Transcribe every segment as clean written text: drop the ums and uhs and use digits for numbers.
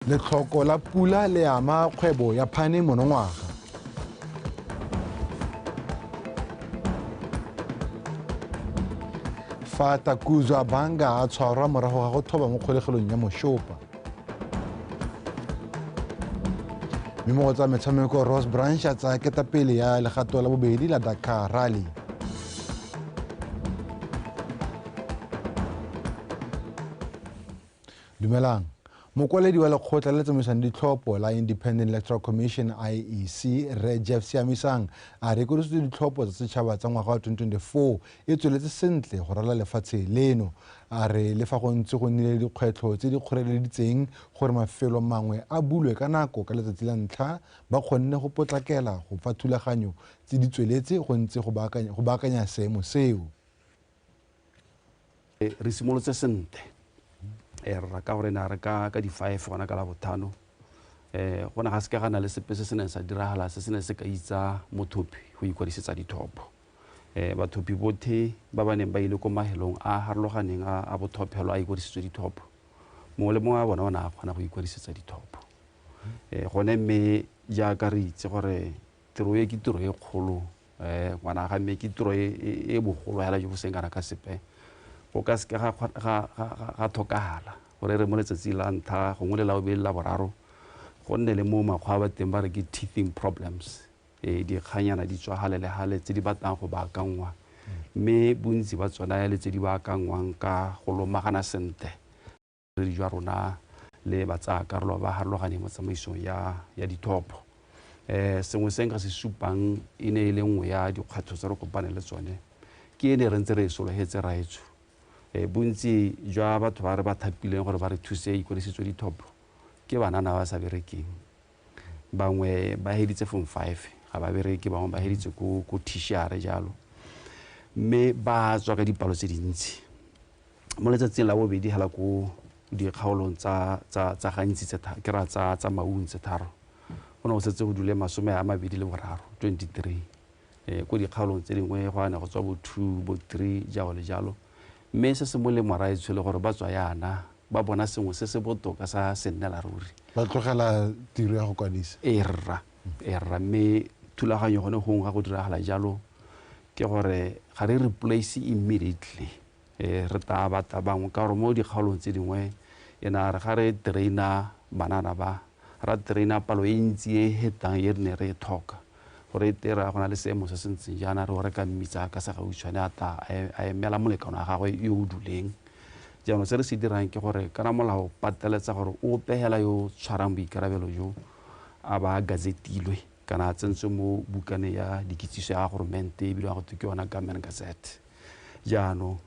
Letlhoko la pula le ama kgwebo ya phane monongwaga. Fa Takuzwa Banga a tshwarwa morago ga go thoba mo kgolegelong ya Moshopa. Mme mo go tsa metshameko, Ross Branch a tsaya ketapele ya legato la bobedi la Dakar Rally. Dumelang. Mokwaledi wa lekgotla le le tsamaisang ditlhopho la Independent Electoral Commission IEC, Rre Jeff Siamisang, a re ikwadisetso ditlhopho tsa setšhaba tsa ngwaga wa 2024 e tsweletse sentle go ralala lefatshe leno. A re le fa go ntse go nnile le dikgwetlho tse di kgoreleditseng gore mafelo mangwe a bulwe ka nako ka letsatsi la ntlha, ba kgonne go potlakela go fa thulaganyo tse di tsweletse go ntse go baakanya seemo seo. Re simolotse sentle, rra, ka gore ne re ka di-5 gona ka Labotlhano, go ne ga seke ga na le sepe se se neng sa diragala se se neng se ka itsa mothopi go ikwadisetsa dithopo. Bathopi bothe ba ba neng ba ile ko mahelong a harologaneng a bothophelo a ikwadisitswe dithopo, mongwe le mongwe wa bona o ne a kgona go ikwadisetsa dithopo. Gone mme jaaka re itse gore tiro e ke tiro e kgolo, ngwana ga mme ke tiro e bogolo hela jo bo seng kana ka sepe, go ka seke ga tlhokagala gore re mo letsatsi la ntlha gongwe le la bobedi la boraro go nne le mo makgwa ba teng ba re ke teething problems, dikganyana di tswa gale le gale tse di batlang go baakangwa, mme bontsi ba tsona le tse di baakangwang ka go lomagana sentle re jwa rona le batsaya karolo ba harologaneng mo tsamaisong ya dithopo. Sengwe se nka se supang e ne e le nngwe ya dikgwetlho tse re kopane le tsone, ke e ne re ntse re e sologetse raetsho. Bontsi jwa batho ba re ba thapileng gore ba re thuse ikwadisitswe dithopo ke banana ba sa berekeng. Bangwe ba heditse form 5 ga ba bereke, bangwe ba heditse ko tertiary jalo, mme ba tswa ka dipalo tse dintsi. Mo letsatsing la bobedi hela ko dikgaolong tsa gantsi tse ke ra tsa Maun tse tharo, go ne go setse go dule 23, 23. Ko dikgaolong tse dingwe go ane go tswa bo 2, bo 3 jalo le jalo. Mme se se molemo raetsho le gore ba tswa yana ba bona sengwe se se botoka sa se nnela ruri, ba tlogela tiro ya go kwadisa. E rra, mme thulaganyo gone gongwe ga go diragala jalo ke gore ga re replace immediately. Re tla batla bangwe ka gore mo dikgaolong tse dingwe e na re ga re traina banana ba, ra traina palo e ntsi e hetang e re ne re e tlhoka gore e tera go na le seemo se se ntseng jaana, re o reka mmitsa ka segautshwane a tla a emela molekane wa gagwe yo o duleng. Jaanong se re se dirang ke gore kana molao pateletsa gore o hela yo tshwarang boikarabelo jo a ba gazetilwe kana a tsentswe mo bukane ya dikitsiso ya goromente ebile go ke yona Government Gazette. Jaanong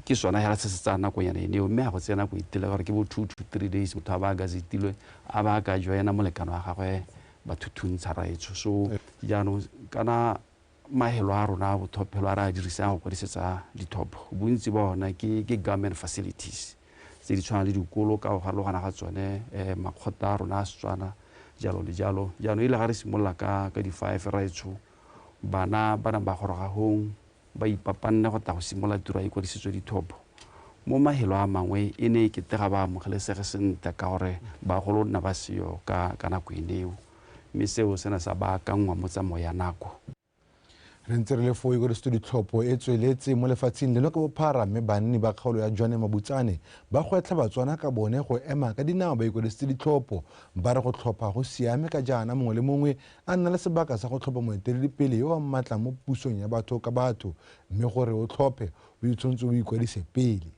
ke sona hela se se tsaya nakonyana ene eo, mme ga go tsena nako e telele gore ke bo 2 to 3 days motho a ba gazetilwe a ba ka joina molekane wa gagwe ba thuthuntsha raetsho. So jaanong kana mahelo a rona a bothophelo a re a dirisang go kwadisetsa dithopo, bontsi ba ona ke government facilities tse di tshwanang le dikolo ka go farologana ga tsone, makgotla a rona a Setswana jalo le jalo. Jaanong ile ga re simolola ka di-5 raetsho, bana ba nang ba goroga hong ba ipapanne go tla go simolola tiro ya ikwadisetso dithopo. Mo mahelo a mangwe e ne e kete ga ba amogelesege sentle ka gore bagolo nna ba seo ka nako eo, mme seo se ne sa baakangwa mo tsamao ya nako. Re ntse re le foo ikwadisetso ditlhopho e tsweletse mo lefatsheng leno ka bophara, mme banni ba kgaolo ya Jwaneng Mabutsane ba gwetlha Batswana ka bone go ema ka dinao ba ikwadisitse ditlhopho. Ba re go tlhopha go siame ka jaana mongwe le mongwe a nna le sebaka sa go tlhopha moeteledipele yo a mmatlang mo pusong ya batho ka batho, mme gore o tlhophe o itshwanetse o ikwadise pele.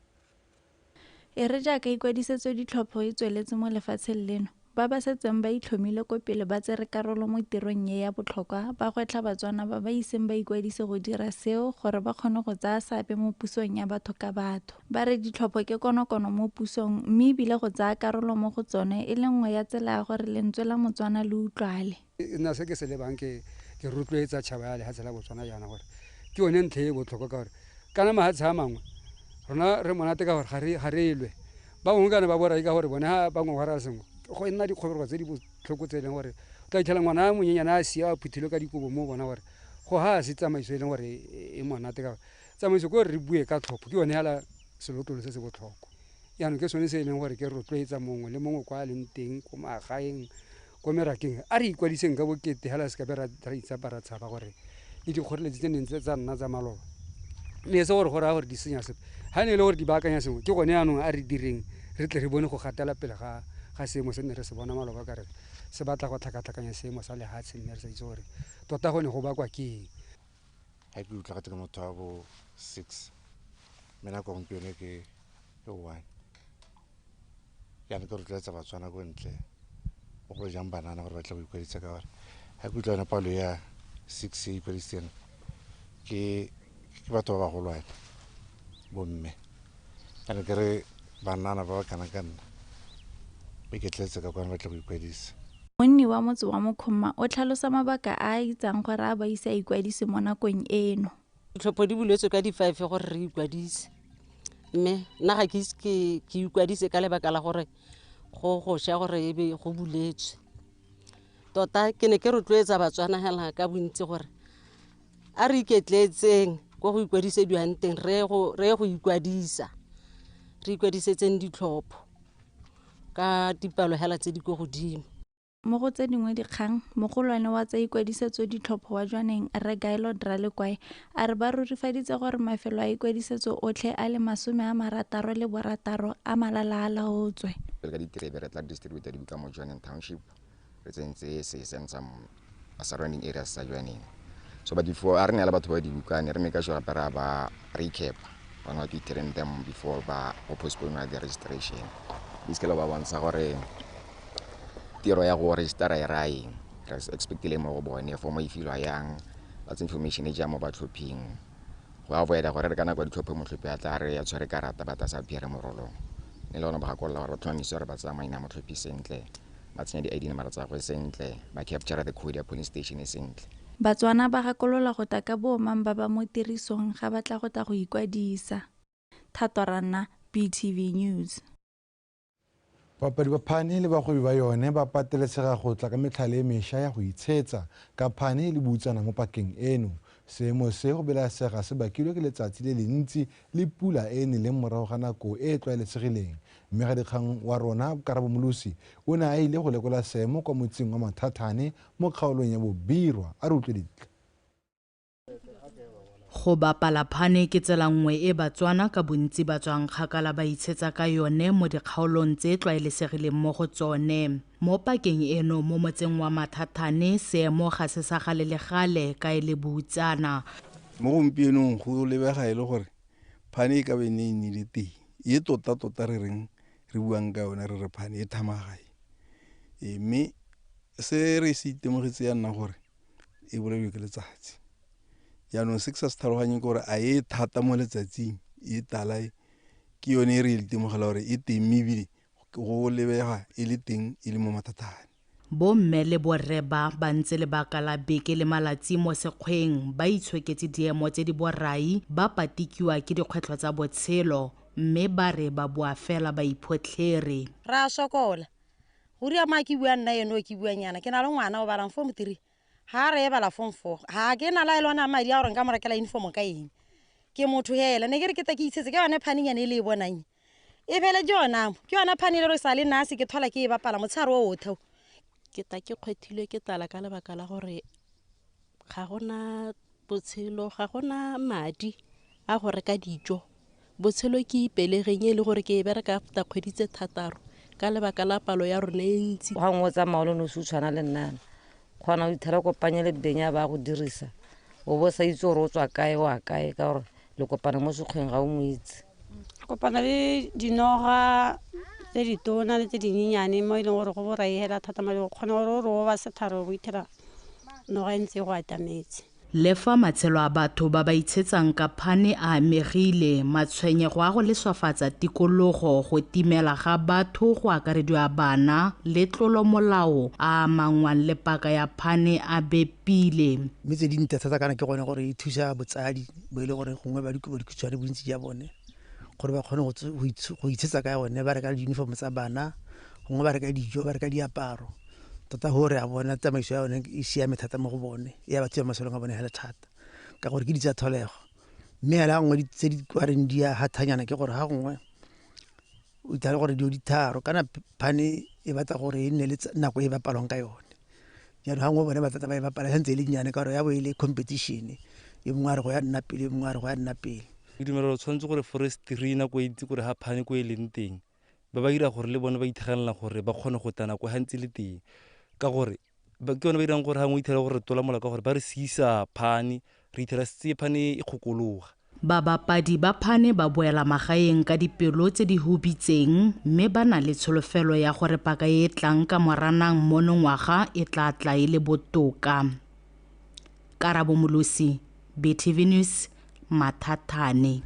E re jaaka ikwadisetso ditlhopho e tsweletse mo lefatsheng leno, ba ba setseng ba itlhomile ko pele ba tsere karolo mo tirong e ya botlhokwa, ba gwetlha Batswana ba ba iseng ba ikwadise go dira seo gore ba kgone go tsaya seabe mo pusong ya batho ka batho. Ba re ditlhopho ke konokono mo pusong, mme ebile go tsaya karolo mo go tsone e le nngwe ya tsela ya gore lentswe la Motswana le utlwale. Nna se ke se lebang ke rotloetsa tšhaba ya lefatshe la Botswana jaana gore ke yone ntlha e botlhokwa, ka gore kana mafatshe a mangwe rona re monate ka gore ga re lwe. Ba bangwe kana ba borai ka gore bone ha ba ngongora sengwe go nna dikgobego tse di botlhoko tse e leng gore o tla fitlhela ngwana a monyenyane a sia a phuthilwe ka dikobo mo bona gore go ha se tsamaiso e leng gore e monate, ka gore tsamaiso ke gore re bue ka tlhopho ke yone hela selotlolo se se botlhokwa. Jaanong ke sone se e leng gore ke rotloetsa mongwe le mongwe kwa a leng teng ko magaeng ko merakeng a re ikwadiseng ka bokete hela se ka be ra itsapa ra tshaba gore le dikgoreletsi tse neng tsa nna tsa maloba mme e se gore go raya gore di senya sepe. Ga ne e le gore di baakanya sengwe ke gone jaanong a re direng re tle re bone go gatela pele ga seemo se nne re se bona maloba ka re se batla go tlhakatlhakanya seemo sa lehatshe mme re sa itse gore tota go ne go bakwa ke eng. Ga ke utlwa gate ke motho wa bo 6 mme nako gompieno ke 1. Jaanong ke rotloetsa Batswana ko ntle bogolo jang banana gore ba tle go ikwadisa ka gore ga ke utlwa yone palo ya 6 e ikwadisitseng ke batho ba bagolwane bomme. Jaanong ke re banana ba ba kana ka nna ba iketletse ka kwana ba tle go ikwadisa. Monni wa motse wa Mokhoma o tlhalosa mabaka a a itsang gore a ba ise a ikwadise mo nakong eno. Ditlhopho di buletswe ka di-5 gore re ikwadise mme nna ga ke ise ke ikwadise ka lebaka la gore go sha gore e be go buletswe. Tota ke ne ke rotloetsa Batswana hela ka bontsi gore a re iketletseng ko go ikwadisediwang teng re go ikwadisa, re ikwadisetseng ditlhopho ka dipalo hela tse di ko godimo. Mo go tse dingwe dikgang, mogolwane wa tsa ikwadisetso ditlhopho wa Jwaneng Rre Gaylord Ralekwai a re ba rurifaditse gore mafelo a ikwadisetso otlhe a le 66 a malala a laotswe. Ka diterebe re tla distributa dibuka mo Jwaneng Township, re tsentse se seng some surrounding areas tsa Jwaneng. So but before a re neela batho ba dibuka ne re make sure gape ra ba recap, ba to train them before ba go postpone the registration. Basically ba bontsha gore tiro ya go registera e raya eng, re expectile mo go bone form e filwa yang, ba tse information e jang mo batlhophing go avoida gore re ka nako ya ditlhopho motlhophi a tla re ya tshwere karata ba tla sa appear mo rolong. Ne le gona ba gakolola gore ba tlhomamise gore ba tsaya maina a motlhophi sentle, ba tsenya di-ID nomoro tsa gagwe sentle, ba capture the code ya polling station e sentle. Batswana ba gakolola go tla ka boomang ba ba mo tirisong ga ba tla go tla go ikwadisa. Thato Ranna, BTV News. Bapadi ba phane le bagwebi ba yone ba patelesega go tla ka metlhale e mešwa ya go itshetsa ka phane le boutsana mo pakeng eno. Seemo se go belaesega se bakilwe ke letsatsi le le ntsi le pula e e neleng morago ga nako e e tlwaelesegileng. Mme ga dikgang wa rona Karabo Molosi o ne a ile go lekola seemo kwa motseng wa Mathathane mo kgaolong ya Bobirwa. A re utlwe dintlha. Go bapala phane ke tsela nngwe e Batswana ka bontsi ba tswang kgakala ba itshetsa ka yone mo dikgaolong tse tlwaelesegileng mo go tsone. Mo pakeng eno mo motseng wa Mathathane seemo ga se sa gale le gale ka e le boutsana. Mo gompienong go lebega e le gore phane e ka be ne e nnile teng e tota-tota re reng re buang ka yone re re phane e thamagae. Mme se re se itemogetse ya nna gore e bolaiwe ke letsatsi. Jaanong se ke sa se tlhaloganyeng ke gore a e thata mo letsatsing e tala e ke yone e re itemogela gore e teng mme ebile go lebega e le teng e le mo Mathathane. Bomme le borre ba ba ntse lebaka la beke le malatsi mo sekgweng ba itshoketse diemo tse di borai ba patikiwa ke dikgwetlho tsa botshelo mme ba re ba boa fela ba iphotlhere. Ra sokola go ria ma ke bua nna eno ke buang yana ke na le ngwana o balang form 3 ha re bala form 4 ha ke na la elona madi a gore nka mo rekela uniform ka eng ke motho hela ne ke re ke tla ke itshetse ke yone phanenyane e le e bonang e fele jona ke yona phane le re sa le nase ke thola ke e bapala motshare o otlhe. Ke ta ke kgwethilwe ke tlala ka lebaka la gore ga gona botshelo, ga gona madi a go reka dijo. Botshelo ke ipelegeng e le gore ke e bereka after kgwedi tse 6 ka lebaka la palo ya rona e ntsi. Ga nngwe tsa maolo no se o tshwana le nnana kgona go ithera kopanye le benya ba go dirisa o bo sa itse gore o tswa kae wa kae ka gore le kopana mo sekgweng ga o mo itse. Kopana le dinoga tse ditona le tse dinyenyane mo e leng gore go borai hela thata madi go kgona gore o re o ba setharo bo ithera noga e ntse go atametse. Le fa matshelo a batho ba ba itshetsang ka phane a amegile, matshwenyego a go leswafatsa tikologo, go timela ga batho go akarediwa bana le tlolomolao a amangwang le paka ya phane a bepile. Mme tse dintle thata kana ke gone gore e thusa botsadi bo e le gore gongwe ba dikobo dikhutshwane bontsi ja bone gore ba kgone go itshetsa ka yone, ba reka di-uniform tsa bana, gongwe ba reka dijo, ba reka diaparo. Tota gore a bona tsamaiso ya yone e siame thata mo go bone, e ya ba tsaya masolong a bone hela thata ka gore ke ditsa tlholego. Mme hela nngwe tse di kwareng di a hathanyana ke gore ga gongwe O ithale gore dio di tharo kana phane e batla gore e nne le nako e bapalwang ka yone. Jaanong ga nngwe bone ba tata ba e bapala santse e le nnyane ka gore ya bo e le competition, e mongwe a re go ya nna pele, e mongwe a re go ya nna pele. Ke dumela gore tshwanetse gore forestry nako e ntsi gore ga phane ko e leng teng ba ba dira gore le bone ba ithaganela gore ba kgone go tla nako ga ntse le teng, ka gore ke bone ba dirang gore ga ngwe ithela gore re tola mola ka gore ba re siisa phane, re ithela setse phane e kgokologa. Babapadi ba phane ba boela magaeng ka dipelo tse di hubitseng mme ba na le tsholofelo ya gore paka e tlang ka Moranang monongwaga e tla tla e le botoka. Karabo Molosi, BTV News, Mathathane.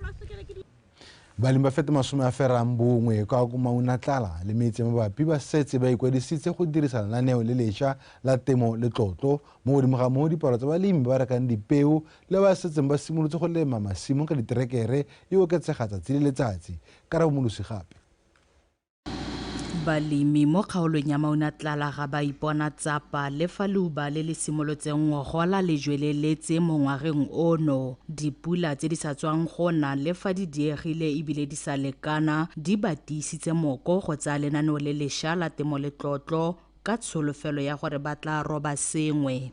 Balemi ba feta 91 kwa Maunatlala le metse mabapi ba setse ba ikwadisitse go dirisa lenaneo le lešwa la Temo Letlotlo. Mo godimo ga moo, dipalo tsa balemi ba rekang dipeo le ba setseng ba simolotse go lema masimo ka diterekere e oketsega tsatsi le letsatsi. Karabo Molosi gape. Balemi mo kgaolong ya Maunatlala ga ba ipona tsapa le fa leuba le le simolotseng ngogola le jweleletse mo ngwageng ono. Dipula tse di sa tswang go na le fa di diegile ebile di sa lekana di ba tiisitse moko go tsaya lenaneo le lešwa la Temo Letlotlo ka tsholofelo ya gore ba tla roba sengwe.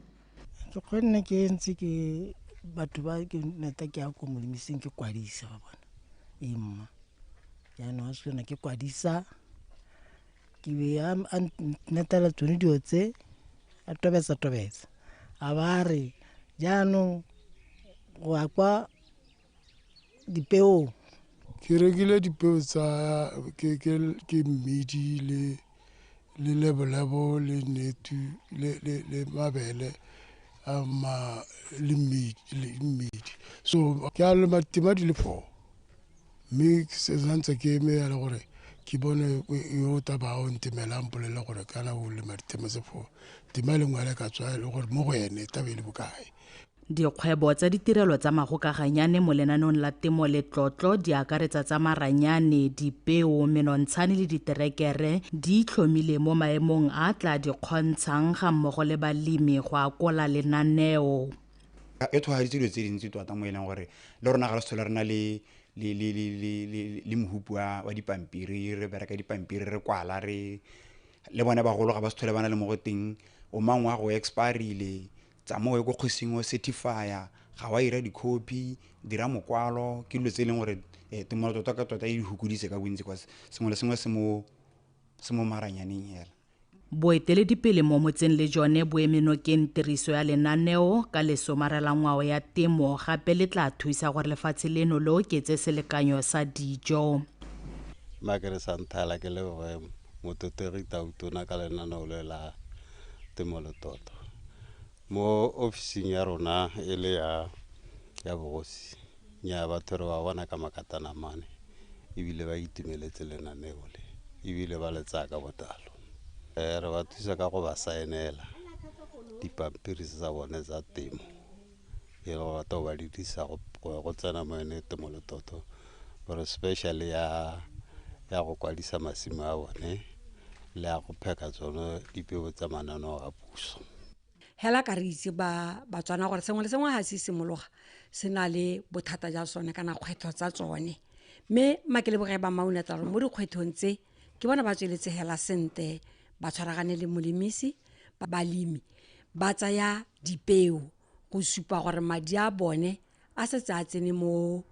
Ke kgonne ke ntse ke batho ba ke neta ke ya ko molemising ke kwadisa ba bona. Ee mma. Jaanong ga sena ke kwadisa, ke be a netela tsone dilo tse, a tobetsa-tobetsa. A ba re jaanong go ya kwa dipeong. Ke rekile dipeo tsa ke mmidi le lebolebo le netu le mabele le mmidi. So ke a lema tema di le 4, mme se santse ke eme ya le gore ke bone yo taba o ntemelang polelo gore kana o lema ditema tse 4, tema e lengwe le ka tswa e le gore mo go ene taba e le bokae. Dikgwebo tsa ditirelo tsa magokaganyane mo lenaneong la Temo Letlotlo di akaretsa tsa maranyane, dipeo, menontshane le diterekere di itlhomile mo maemong a tla di kgontshang ga mmogo le balemi go akola lenaneo. E tlhogaditse dilo tse dintsi tota mo e leng gore le rona ga re se tlhole re na le mohupu wa dipampiri, re bereka dipampiri, re kwala, re le bone bagolo ga ba se tlhole ba na le mo go teng o mangwe wa go expirile, tsamaya o ye ko kgosing o certify-a, ga wa ira di-copy, dira mokwalo. Ke dilo tse e leng gore Temo Letlotlo ka tota e di hukoditse ka bontsi kwa sengwe le sengwe se mo maranyaneng hela. Boeteledipele mo motseng le jone bo eme nokeng tiriso ya lenaneo ka le somarela ngwao ya temo, gape le tla thusa gore lefatshe leno le oketse selekanyo sa dijo. Mma ke re santhala ke leboge mototegi Tautona ka lenaneo le la Temo Letlotlo. Mo ofising ya rona e le ya bogosi, nnyaa batho re ba bona ka makatana mane, ebile ba itumeletse lenaneo le, ebile ba le tsaya ka botlalo. Re ba thusa ka go ba saenela dipampiri tsa bone tsa temo, e le gore batho ba di dirisa go tsena mo yone Temo Letlotlo, gore especially ya go kwadisa masimo a bone le ya go pheka tsone dipeo tsa mananeo a puso. Hela ka re itse ba Batswana gore sengwe le sengwe ga se simologa se na le bothata ja sone kana kgwetlho tsa tsone, mme makeleboge ba Maunatlala mo dikgwetlhong tse ke bona ba tsweletse hela sentle, ba tshwaragane le molemisi, ba balemi ba tsaya dipeo go supa gore madi a bone a setse a tsene mo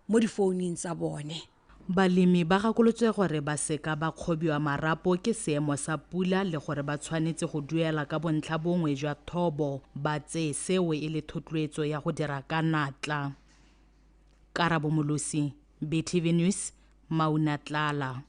difouning tsa bone. Balemi ba gakolotswe gore ba seka ba kgobiwa marapo ke seemo sa pula le gore ba tshwanetse go duela ka bontlha bongwe jwa thobo, ba tseye seo e le thotloetso ya go dira ka natla. Karabo Molosi, BTV News, Maunatlala.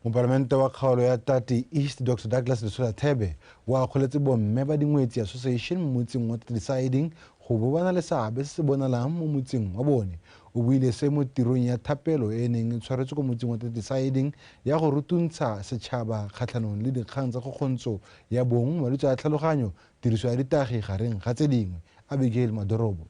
Mopalamente wa kgaolo ya Tati East Dr Douglas Letsholathebe o akgoletse bomme ba Dingwetsi Association mo motseng wa Deciding go bo ba na le seabe se se bonalang mo motseng wa bone. O buile se mo tirong ya thapelo e neng e tshwaretswe ko motseng wa Deciding ya go rutuntsha setšhaba kgatlhanong le dikgang tsa kgokgontsho ya bong, malwetse a tlhaloganyo, tiriso ya ditagi gareng ga tse dingwe. Abigail Madorobo.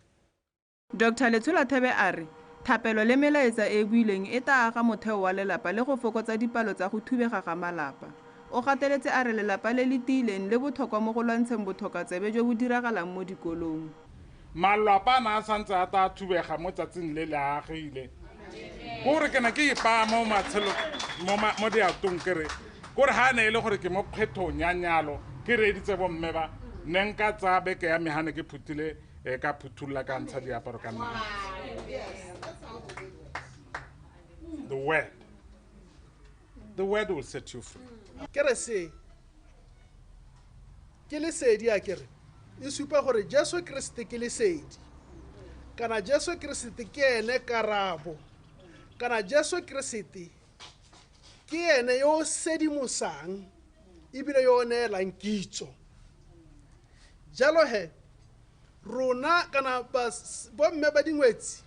Dr Letsholathebe a re thapelo le melaetsa e buileng e tla aga motheo wa lelapa le go fokotsa dipalo tsa go thubega ga malapa. O gateletse a re lelapa le le tiileng le botlhokwa mo go lwantsheng botlhokatsebe jo bo diragalang mo dikolong. Malapa a na a santse a tla thubega mo tsatsing le le agile. Gore ke ne ke ipaya mo matshelo mo diatong ke re kore ga ne e le gore ke mo kgwethong ya nyalo ke reeditse bomme ba ne nka tsaya beke ya me ga ne ke phuthile ka phuthulla ka ntsha diaparo ka nna. The word. The word will set you free. Ke re se ke lesedi a kere e supa gore Jesu Kriste ke lesedi kana Jesu Kriste ke ene karabo kana Jesu Kriste ke ene yo sedimosang ebile yo neelang kitso. Jalo he rona kana bomme ba dingwetsi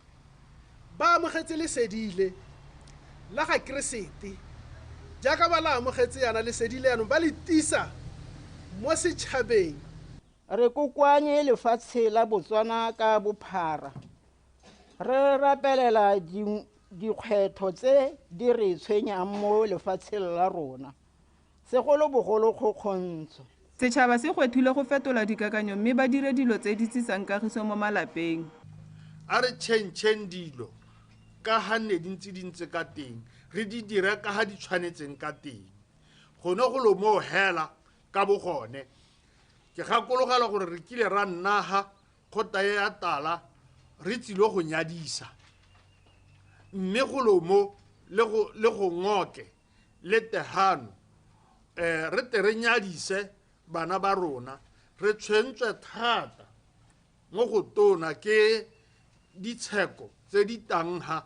ba amogetse lesedile la ga Kriste jaaka ba la amogetse yana lesedile yanong ba le tisa mo setšhabeng. Re kokoanye lefatshe la Botswana ka bophara re rapelela dikgwetlho tse di re tshwenyang mo lefatsheng la rona segolobogolo kgokgontsho. Setšhaba se gwethile go fetola dikakanyo mme ba dire dilo tse di tsisang kagiso mo malapeng. A re tšhentšheng dilo ka ga nne di ntse di ntse ka teng re di dire ka ga di tshwanetseng ka teng gone go lo moo hela ka bogone. Ke gakologela gore re kile ra nnaga kgota e ya tala re tsile go nyadisa mme go lo mo le go ngoke le tehano re tle re nyadise bana ba rona re tshwentswe thata mo go tona ke ditsheko tse di tang ha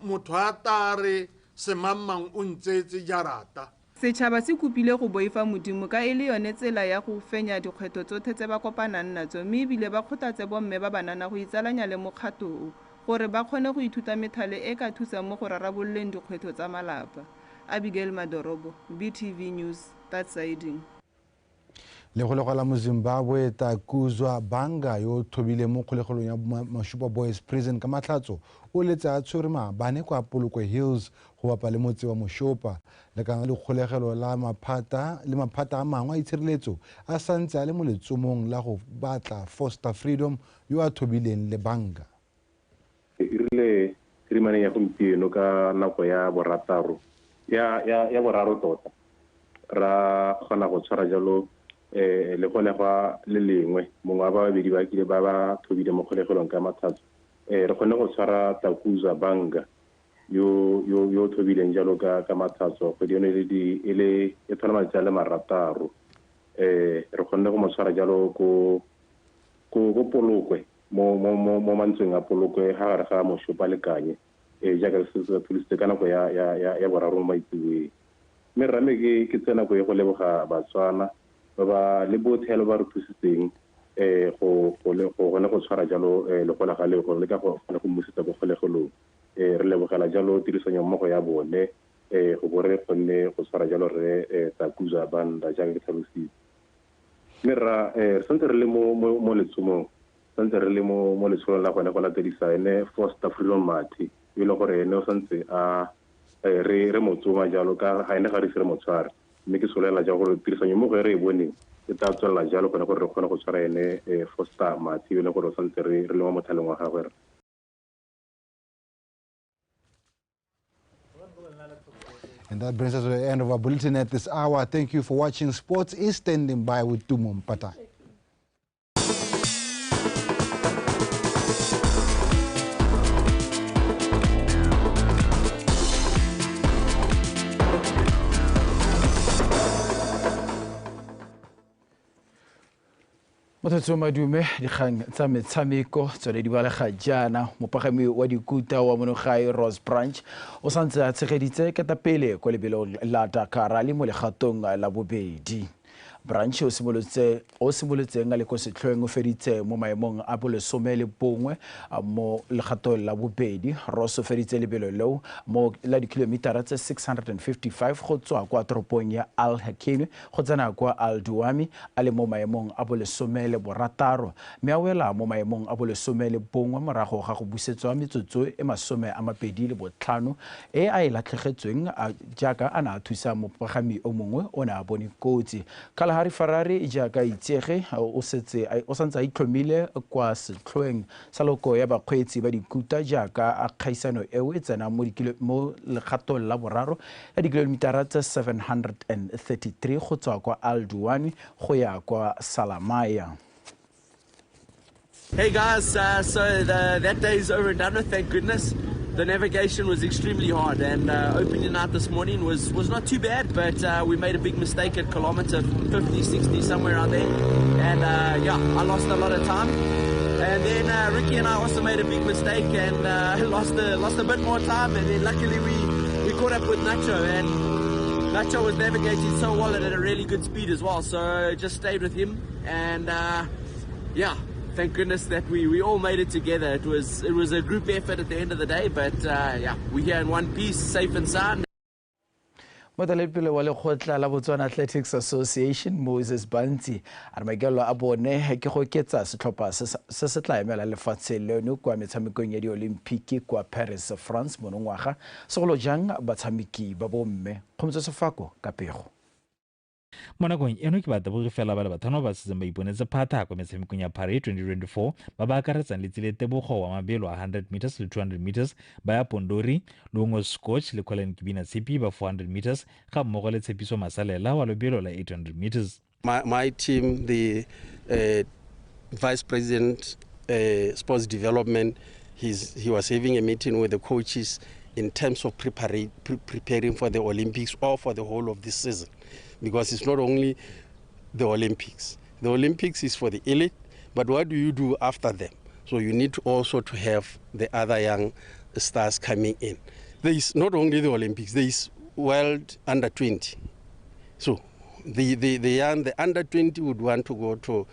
motho a ta re semangmang o ntsetse jarata. Setšhaba se kopile go boifa Modimo ka e le yone tsela ya go fenya dikgwetlho tsotlhe tse ba kopanang natso mme ebile ba kgothatse bomme ba banana go itsalanya le mokgato o gore ba kgone go ithuta methale e ka thusang mo go rarabololeng dikgwetlho tsa malapa. Abigail Madorobo, BTV News, Tatsiding. Lekgolego la Mozimbabwe Takuzwa Banga yo thobileng mo kgolegelong ya Mashupa Boys Prison ka matlhatso o letse a tshwere maabane kwa Polokwe Hills go bapa le motse wa Moshopa. Lekana le kgolegelo la maphata le maphata a mangwe a itshireletso a santse a le mo letsomong la go batla Foster Freedom yo a thobileng le Banga. E rile phirimaneng ya gompieno ka nako ya borataro ya boraro tota ra kgona go tshwara jalo le golegwa le lengwe mongwe wa ba babedi ba kile ba ba thobile mo kgolegelong ka matlhatso. Re kgonne go tshwara Takuzwa Banga yo thobileng jalo ka matlhatso kgwedi eno e le e tlhola matsatsi a le marataro. Re kgonne go mo tshwara jalo ko Polokwe mo mantsweng a Polokwe ga gare ga Moshopa le Kanye jaaka re setse re pholositse ka nako ya boraro mo maitseboeng. Mme rame ke tsena nako e go leboga Batswana ba ba le botlhe ba re thusitseng go gone go tshwara jalo legolega leo gore le ka go kgone go mmusetsa ko kgolegelong. Re lebogela jalo tirisanyo mmogo ya bone go bo re kgonne go tshwara jalo re Takuzwa Banda jaaka ke tlhalositse. Mme rra re santse re le mo letsomong santse re le mo letsholong la gone go latedisa ene Foster Freedom Mathe e le gore ene o santse a re mo tsoma jalo ka ga ene ga re ise re mo tshware. Mme ke solela jalo gore tirisanyo mmogo e re e boneng e tla tswelela jalo gone gore re kgone go tshwara ene Foster Mathe e le gore o santse re le mo mothaleng wa gagwe. And that brings us to the end of our bulletin at this hour. Thank you for watching. Sports is standing by with Tumo Mpata. Mothatso madume dikgang tsa metshameko tsone di balega jaana. Mopagami wa dikuta wa monogae Rose Branch o santse a tshegeditse ketapele kwa lebelong la Dakar Rally mo legatong la bobedi. Branch o simolotseng a le ko setlhoeng o feditse mo maemong a bolesome le bongwe mo legatong la bobedi. Ross o feditse lebelo leo mo la dikilomitara tse 655 go tswa kwa toropong ya Al Hakimi go tsena kwa Al Duwami a le mo maemong a bolesome le borataro mme a wela mo maemong a bolesome le bongwe morago ga go busetswa metsotso e 25 e a e latlhegetsweng jaaka a ne a thusa mopagami o mongwe o ne a bone kotsi. Kalahari Ferrari jaaka itsege o santse a itlhomile kwa setlhoeng sa loko ya bakgweetsi ba dikuta jaaka a kgaisano eo e tsena mo legatong la boraro la dikilomitara tse 733 go tswa kwa Al Duwani go ya kwa Salamaya. Hey guys, so that day is over and done with, thank goodness. The navigation was extremely hard, and opening out this morning was not too bad, but we made a big mistake at kilometer 50, 60, somewhere around there. And yeah, I lost a lot of time. And then Ricky and I also made a big mistake and lost a bit more time. And then luckily we caught up with Nacho, and Nacho was navigating so well and at a really good speed as well. So just stayed with him, and yeah. Thank goodness that we all made it together. It was a group effort at the end of the day, but yeah, we're here in one piece, safe and sound. Moeteledipele wa lekgotla la Botswana Athletics Association Moses Bantsi a re maikaelelo a bone ke go oketsa setlhopha se se tla emela lefatshe leno kwa metshamekong ya diolimpiki kwa Paris, France monongwaga, segolo jang batshameki ba bomme. Kgomotso Sefako ka pego. Mo nakong eno ke batabogi fela ba le batlhano ba setseng ba iponetse phatha kwa metshamekong ya Paris 2024 ba ba akaretsang Letsile Tebogo wa mabelo a 100 meters le 200 meters, ba ya Pondori, Lungo Scotch le Colin Kibina Tshepi ba 400 meters ga mmogo le Tshepiso Masalela wa lobelo la 800 meters. My team, the vice president sports development, he was having a meeting with the coaches in terms of preparing for the Olympics or for the whole of this season, because it's not only the Olympics. The Olympics is for the elite, but what do you do after them? So you need to also to have the other young stars coming in. There is not only the Olympics, there is World Under 20. So the young, the Under 20 would want to go to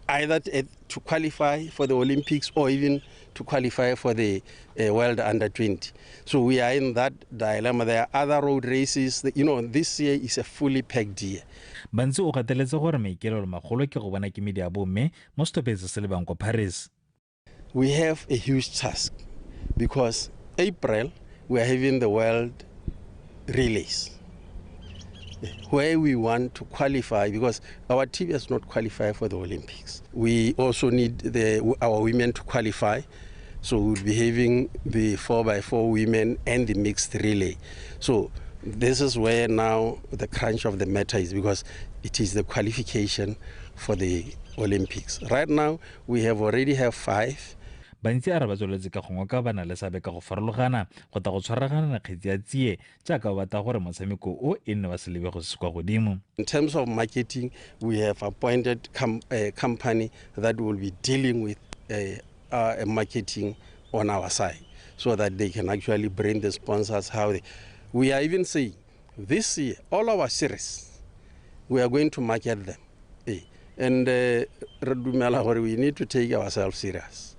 either to qualify for the Olympics or even to qualify for the World Under 20. So we are in that dilemma. There are other road races. You know, this year is a fully packed year. Bantsi o gateletse gore maikaelelo magolo ke go bona kemedi ya bomme mo setopeng se se lebang kwa Paris. We have a huge task because April we are having the World Relays, where we want to qualify, because our team has not qualified for the Olympics. We also need our women to qualify, so we'll be having the 4x4 women and the mixed relay. So this is where now the crunch of the matter is, because it is the qualification for the Olympics. Right now, we have already have 5. Bantsi a re ba tsweletse ka gongwe ka ba na le seabe ka go farologana go tla go tshwaragana kgetsi ya tsie jaaka ba batla gore motshameko o e nne wa selebego se se kwa godimo. In terms of marketing, we have appointed a company that will be dealing with marketing on our side, so that they can actually bring the sponsors. We are even saying this year, all our series, we are going to market them. And we need to take ourselves serious.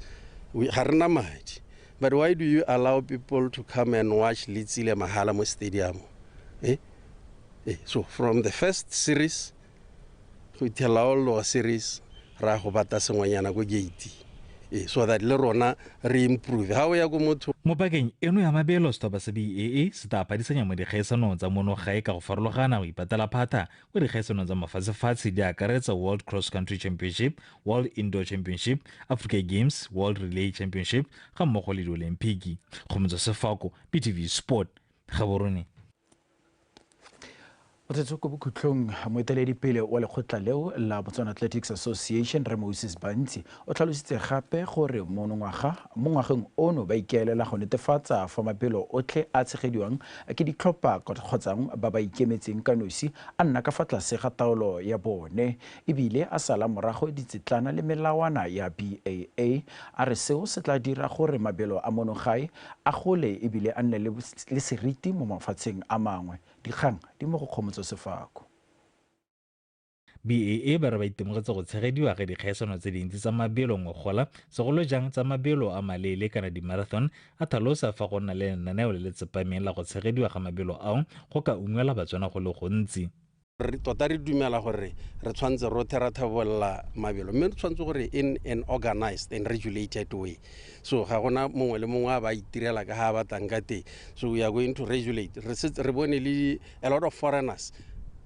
We harna madi, but why do you allow people to come and watch Letsile mahala mo stadium? So from the first series go ithela all our series ra go bata sengwenyana ko gate, so that le rona re improve. Ha o ya go motho mo pakeng eno ya mabelo, sethopa sa BAA se tla phadisanya mo dikgaisanong tsa mono gae ka go farologana go ipatela phatha ko dikgaisanong tsa mafatshefatshe di akaretsa World Cross Country Championship, World Indoor Championship, Africa Games, World Relay Championship ga mmogo le diolimpiki. Kgomotso Sefako, BTV Sport, Gaborone. Mothetso ko bokhutlong, moeteledipele wa lekgotla leo la Botswana Athletics Association Re Moses Bantsi o tlhalositse gape gore mo ngwageng ono ba ikaelela go netefatsa fa mabelo otlhe a tshegediwang ke ditlhopha kgotsa ba ba ikemetseng ka nosi a nna ka fa tlase ga taolo ya bone, ebile a sala morago ditsetlana le melawana ya BAA. A re seo se tla dira gore mabelo a monogae a gole ebile a nne le seriti mo mafatsheng a mangwe. Dikgang di mo go Kgomotso Sefako. BAA ba re ba itemogetse go tshegediwa ga dikgaisano tse dintsi tsa mabelo ngogola, segolo jang tsa mabelo a maleele kana di-marathon, a tlhalosa fa go nna le lenaneo le le tsepameng la go tshegediwa ga mabelo ao go ka ungwela Batswana go le gontsi. Re tota re dumela gore re tshwanetse rotlhe ra thabolla mabelo, mme re tshwanetse gore in an organized and regulated way. So ga gona mongwe le mongwe a ba itirela ka ga a batlang ka teng. So we are going to regulate. Re setse re bone le a lot of foreigners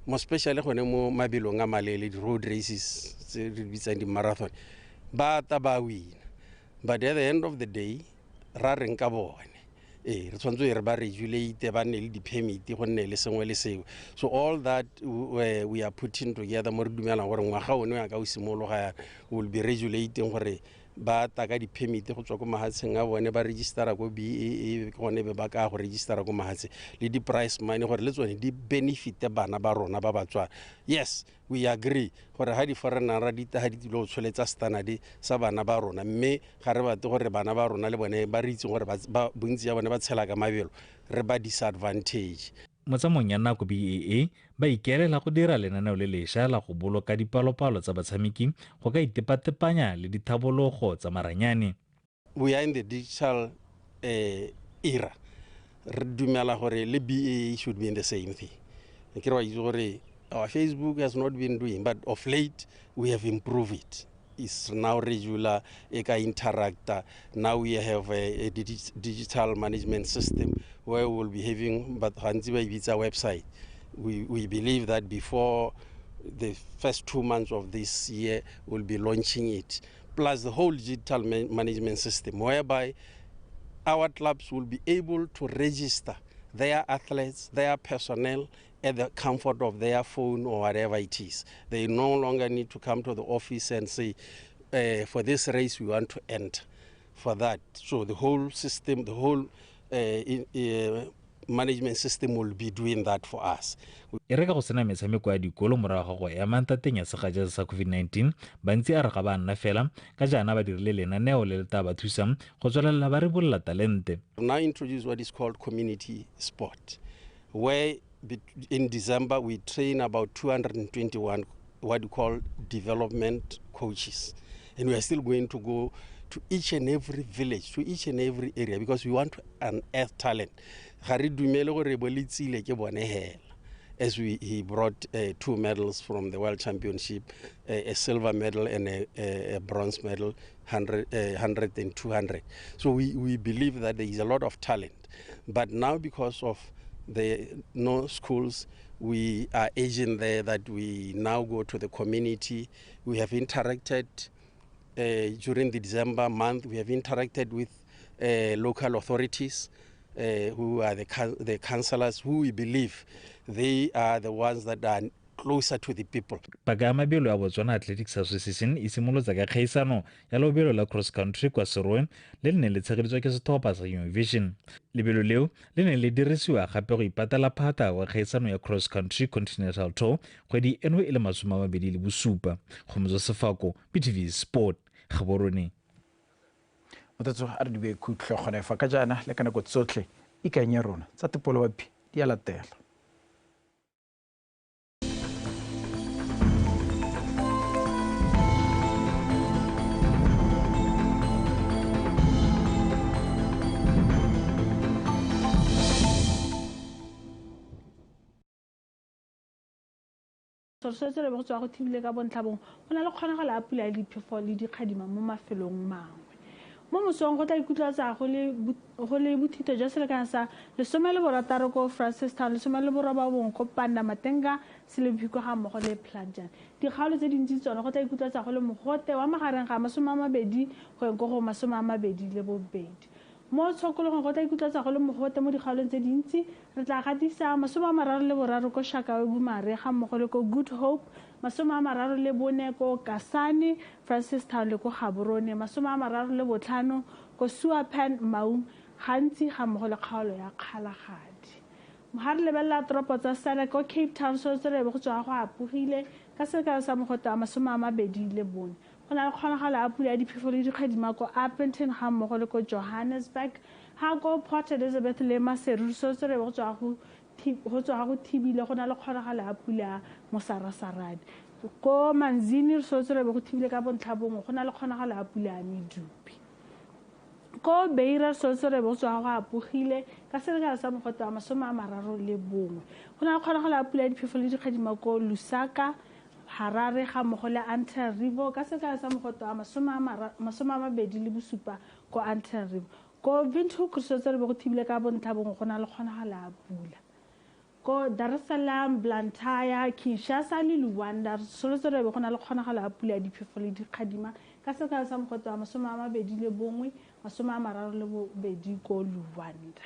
Mo especially gone mo mabelong a maleele, di-road races tse re bitsang di-marathon, ba ta ba wina. But at the end of the day, ra reng ka bone? Ee, re tshwanetse re ba regulate, ba nne le di-permit, go nne le sengwe le sengwe. So all that we are putting together mo re dumelang gore ngwaga one ya ka o simologa, we will be regulating gore ba ta ka di-permit go tswa ko mahatsheng a bone, ba registera ko BAA, ke gone be ba ka go registera ko mahatsheng, le di-prize money gore le tsone di benefite bana ba rona ba Batswana. Yes, we agree gore ga di-foreigner di ta ga di tlile go tsholetsa standard sa bana ba rona, mme ga re batle gore bana ba rona le bone ba re itseng gore bontsi ya bone ba tshela ka mabelo, re ba disadvantage. Mo tsamaong ya nako, BAA ba ikaelela go dira lenaneo le lešwa la go boloka dipalopalo tsa batshameki go ka itepatepanya le dithabologo tsa maranyane. We are in the digital era. Re dumela gore le BAA should be in the same thing. Ke re wa itse gore our Facebook has not been doing, but of late we have improved it. It's now regular, e ka interacta. Now we have a digital management system where we will be having, but gantsi ba e bitsa website. We believe that before the first 2 months of this year, we'll be launching it. Plus the whole digital management system, whereby our clubs will be able to register their athletes, their personnel, at the comfort of their phone or whatever it is. They no longer need to come to the office and say, for this race we want to enter for that. So the whole system, the whole management system will be doing that for us. E re ka go sena metshameko ya dikolo morago ga go ema ntateng ya segaja sa COVID-19, bantsi a re ga ba nna fela ka jaana ba dirile lenaneo le le tla ba thusang go tswelela ba ribolola talente. Now introduce what is called community sport, where in December we train about 221 what we call development coaches, and we are still going to go to each and every village, to each and every area, because we want to unearth talent. Ga re dumele gore bo letsile ke bone hela. As he brought 2 medals from the World Championship, a silver medal and a bronze medal, 100 and 200. So we believe that there is a lot of talent. But now because of the no schools, we are aging there that we now go to the community. We have interacted during the December month. We have interacted with local authorities, who are the councillors, who we believe they are the ones that are closer to the people. Paka ya mabelo ya Botswana Athletics Association e simolotse ka kgaisano ya lobelo la cross country kwa Serowe, le le neng le tshegeditswe ke setlhopha sa Univision. Lebelo leo le ne le dirisiwa gape go ipatela phata wa kgaisano ya cross country Continental Tour kgwedi eno e le 27. Kgomotso Sefako, BTV Sport, Gaborone. Mothatso a re di be khutlo gone fa ka jaana le ka nako tsotlhe ikanye rona tsa tepolo wapi di a latela. Setse re go tswa go thibile ka bontlhabong go na le kgonagalo ya pula ya diphefo le dikgadima mo mafelong mangwe. Mo mosong go tla ikutlwatsa go le bothito jwa selekano sa 16 ko Francistown, 19 ko Pandamatenga, Selebi-Phikwe ga mmogo le Plajana. Dikgaolo tse dintsi tsone go tla ikutlwatsa go le mogote wa magareng ga 20 go ya ko go 22. Mo tshokologong go tla ikutlwatsa go le mogote mo dikgaolong tse dintsi, re tla gatisa 33 ko Shakawe Bumare ga mmogo le ko Good Hope, 34 ko Kasane, Francistown le ko Gaborone, 35 ko Suapan, Maung, gantsi ga mmogo le kgaolo ya Kgalagadi. Ga re lebelela toropo tsa Sele ko Cape Town, so tse re go tswa go apogile ka sekao sa mogote wa 24. Go na le kgonagalo ya pula ya diphefo le dikgadima ko Upington ga mmogo le ko Johannesburg, ga ko Port Elizabeth le Maseru, so tse re go tswa go thibile go na le kgonagalo ya pula ya mosarasarane. Ko Manzini, so tse re go thibile ka bontlha bongwe go na le kgonagalo ya pula ya medupi. Ko Beira, so tse re go tswa go apogile ka selekano sa mogote wa 31. Go na le kgonagalo ya pula ya diphefo le dikgadima ko Lusaka, Harare ga mmogo le Antananarivo ka sekao sa mogote wa 27 ko Antananarivo. Ko Windhoek, so tse re go thibile ka bontlha bongwe go na le kgonagalo ya pula. Ko Dar es Salaam, Blantyre, Kinshasa le Luanda re solofetse gore be go na le kgonagalo ya pula ya diphefo le dikgadima ka sekao sa mogote wa 21 32 ko Luanda.